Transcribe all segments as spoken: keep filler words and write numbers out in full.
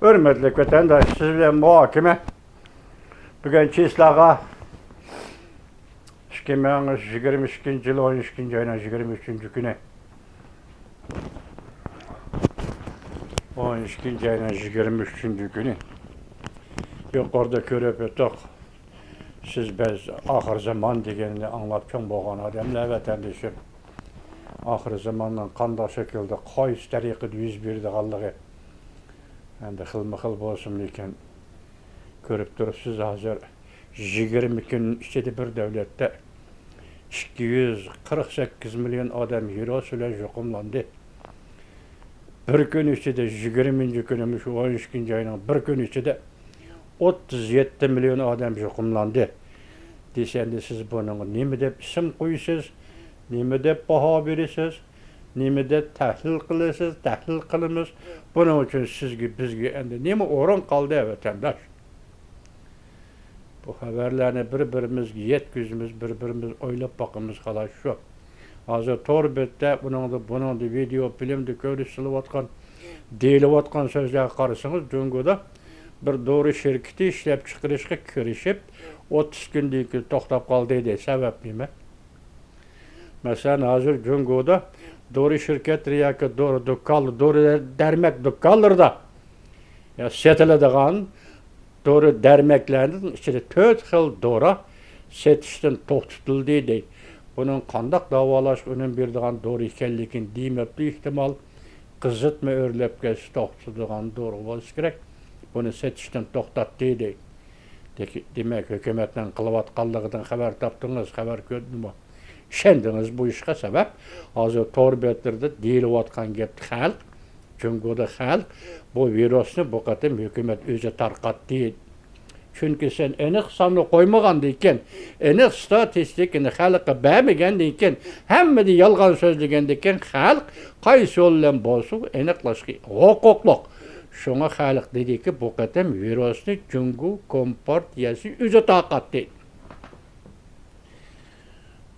ھۆرمەتلىك ۋەتەنداش، سىز بىلەن مۇھاكىمە. بۈگۈن چىسلاغا ئىككى مىڭ يىگىرمە ئىككىنچى يىل ئون ئىككىنچى ئاينىڭ يىگىرمە ئۈچىنچى كۈنى. ئون ئىككىنچى ئاينىڭ يىگىرمە ئۈچىنچى كۈنى. يۇقىرىدا كۆرۈپ ئۆتتۇق. سىز بەز ئاخىر زامان دېگەننى ئاڭلاپ چوڭ بولغان ئادەملەر، ۋەتەندىشىم. ئاخىر زاماننىڭ قانداق شەكىلدە، قايسى تەرىقىدە يۈز بېرىدىغانلىقى ئەمدى خىلمۇ خىل بولسىمۇ لېكىن، كۆرۈپ تۇرۇپسىز، ھازىر يىگىرمە كۈن ئىچىدە بىر دۆلەتتە ئىككى يۈز قىرىق سەككىز مىليون ئادەم ۋىرۇس بىلەن يۇقۇملاندى. بىر كۈن ئىچىدە، يىگىرمىنچى كۈنى، مۇشۇ ئون ئىككىنچى ئاينىڭ بىر كۈنى ئىچىدە ئوتتۇز يەتتە مىليون ئادەم يۇقۇملاندى دېسە، ئەمدى سىز بۇنىڭغا نېمە دەپ ئىسىم قويىسىز؟ نېمە دەپ باھا بېرىسىز؟ نېمە دەپ تەھلىل قىلىسىز؟ تەھلىل قىلىمىز. بۇنىڭ ئۈچۈن سىزگە، بىزگە ئەمدى نېمە ئورۇن قالدى، ۋەتەنداش؟ بۇ خەۋەرلەرنى بىر-بىرىمىزگە يەتكۈزىمىز، بىر-بىرىمىز ئويلاپ باقىمىز، خالاس شۇ. ھازىر تور بەتتە ئۇنىڭدا، بۇنىڭدا، ۋىدېئو فىلىمدا كۆرسىتىلىۋاتقان، دېيىلىۋاتقان سۆزلەرگە قارىسىڭىز، جۇڭگودا بىر دورا شىركىتى ئىشلەپچىقىرىشقا كىرىشىپ، ئوتتۇز كۈندىن كېيىن توختاپ قالدى دەيدۇ. سەۋەب نېمە؟ مەسىلەن، ھازىر جۇڭگودا دورا شىركەتلىرى ياكى دورا دۇكانلىرى، دورا دەرمەك دۇكانلىرىدا يا سېتىلىدىغان دورا دەرمەكلەرنىڭ ئىچىدە تۆت خىل دورا سېتىشتىن توختىتىلدى دەيدۇ. بۇنىڭ قانداق داۋالاشقا ئۈنۈم بېرىدىغان دورا ئىكەنلىكىنى دېمەپتۇ، ئېھتىمال قىزىتما ئۆرلەپ كەتسە توختىتىدىغان دورا بولسا كېرەك. بۇنى سېتىشتىن توختاتتى دەيدۇ. دېك-، دېمەك، ھۆكۈمەتنىڭ قىلىۋاتقانلىقىدىن خەۋەر تاپتىڭىز، خەۋەر كۆردىڭىزمۇ؟ ئىشەندىڭىز بۇ ئىشقا؟ سەۋەب، ھازىر تور بەتلىرىدە دېيىلىۋاتقان گەپتە خەلق، جۇڭگودا خەلق بۇ ۋىرۇسنى بۇ قېتىم ھۆكۈمەت ئۆزى تارقاتتى. چۈنكى سەن ئېنىق ساننى قويمىغاندىن كېيىن، ئېنىق ستاتىستىكىنى خەلققە بەرمىگەندىن كېيىن، ھەممىدىن يالغان سۆزلىگەندىن كېيىن، خەلق قايسى يول بىلەن بولسۇن ئېنىقلاشقا ھوقۇقلۇق. شۇڭا خەلق دېدىكى، بۇ قېتىم ۋىرۇسنى جۇڭگو كومپارتىيەسى ئۆزى تارقاتتى.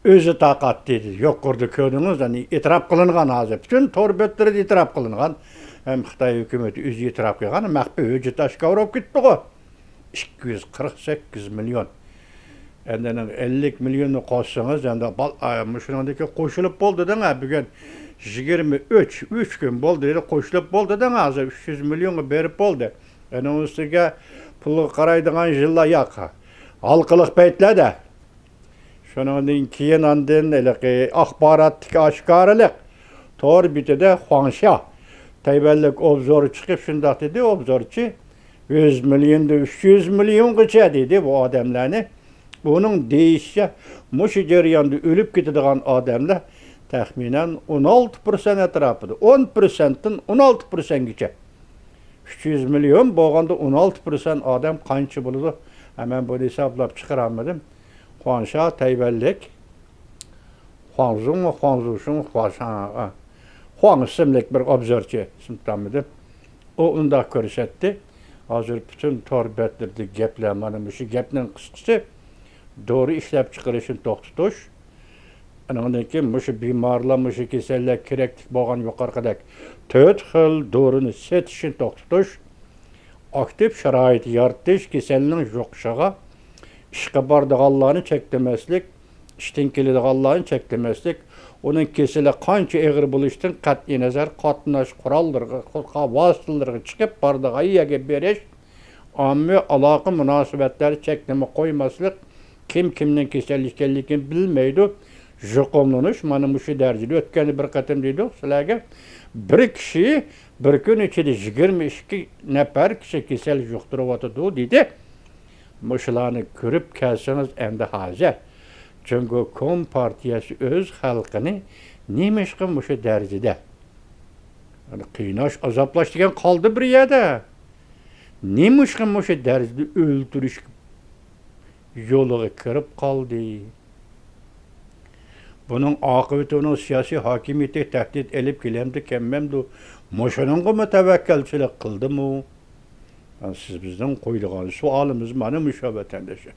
ئۆزى تارقاتتى دېدى. يۇقىرىدا كۆردىڭىز، يەنى ئېتىراپ قىلىنغان ھازىر. پۈتۈن تور بەتلىرىدە ئېتىراپ قىلىنغان. ھەم خىتاي ھۆكۈمىتى ئۆزى ئېتىراپ قىلغان، مەخپىي ھۆججەت ئاشكارا بولۇپ كېتىپتىغۇ. ئىككى يۈز قىرىق سەككىز مىليون. ئەمدى ئەنە ئەللىك مىليوننى قوشسىڭىز، ئەمدى بال-، ئا، مۇشۇنىڭدىكى قوشۇلۇپ بولدى دەڭ، ھە، بۈگۈن يىگىرمە ئۈچ، ئۈچ كۈن بولدى، قوشۇلۇپ بولدى دەڭ، ھازىر ئۈچ يۈز مىليونغا بېرىپ بولدى. ئەنە ئۇنىڭ ئۈستىگە پۇلغا قارايدىغان يىللار ياق. ھالقىلىق پەيتلەردە. شۇنىڭدىن كېيىن ئاندىن ھېلىقى ئاخباراتتىكى ئاشكارىلىق تور بېتىدە خۇاڭشيا تەيۋەنلىك ئوبزور چىقىپ شۇنداق دېدى، ئوبزورچى، يۈز مىليوندىن ئۈچ يۈز مىليونغىچە دېدى بۇ ئادەملەرنى. ئۇنىڭ دېيىشىچە، مۇشۇ جەرياندا ئۆلۈپ كېتىدىغان ئادەملەر تەخمىنەن ئون ئالتە پىرسەنت ئەتراپىدا، ئون پىرسەنتتىن ئون ئالتە پىرسەنتكىچە. ئۈچ يۈز مىليون بولغاندا ئون ئالتە پىرسەنت ئادەم قانچە بولىدۇ؟ ھە، مەن بۇنى ھېسابلاپ چىقىرالمىدىم. خۇاڭشا تەيۋەنلىك، خۇاڭزۇڭمۇ، خۇاڭزۇشۇڭ، خۇاشا-، ئا، خۇاڭ ئىسىملىك بىر ئوبزورچى، ئىسمىنى تاپالمىدىم. ئۇ ئۇنداق كۆرسەتتى. ھازىر پۈتۈن تور بەتلىرىدە گەپلەر مانا مۇشۇ گەپنىڭ قىسقىسى، دورا ئىشلەپچىقىرىشنى توختىتىش، ئانىڭدىن كېيىن مۇشۇ بىمارلار، مۇشۇ كېسەللەر كېرەكلىك بولغان يۇقىرىقىدەك تۆت خىل دورىنى سېتىشنى توختىتىش، ئاكتىپ شارائىت يارىتىش، كېسەلنىڭ يۇقۇشىغا ئىشقا بارىدىغانلارنى چەكلىمەسلىك، ئىشتىن كېلىدىغانلارنى چەكلىمەسلىك، ئۇنىڭ كېسىلى قانچە ئېغىر بولۇشتىن قەتئىي نەزەر، قاتناش قوراللىرىغا، ۋاسىتىلىرىغا چىقىپ بارىدىغان يەرگە بېرىش، ئاممىۋى ئالاقە مۇناسىۋەتلەردە چەكلىمە قويماسلىق، كىم كىمنىڭ كېسەل ئىكەنلىكىنى بىلمەيدۇ. يۇقۇملىنىش مانا مۇشۇ دەرىجىدە. ئۆتكەندە بىر قېتىم دېدۇق سىلەرگە، بىر كىشى بىر كۈن ئىچىدە يىگىرمە ئىككى نەپەر كىشى كېسەل يۇقتۇرۇۋاتىدۇ دېدى. مۇشۇلارنى كۆرۈپ كەلسىڭىز ئەمدى ھازىر جۇڭگو كومپارتىيەسى ئۆز خەلقىنى نېمىشقا مۇشۇ دەرىجىدە قىيناش، ئازابلاش دېگەن قالدى بىر يەردە. نېمىشقا مۇشۇ دەرىجىدە ئۆلتۈرۈش يولىغا كىرىپ قالدى؟ بۇنىڭ ئاقىۋىتى ئۇنىڭ سىياسىي ھاكىمىيىتىگە تەھدىت ئېلىپ كېلەمدۇ، كەلمەمدۇ؟ مۇشۇنىڭغىمۇ تەۋەككەلچىلىك قىلدىمۇ؟ سىز بىزنىڭ قويىدىغان سوئالىمىز مانا مۇشۇ، ۋەتەندىشىم.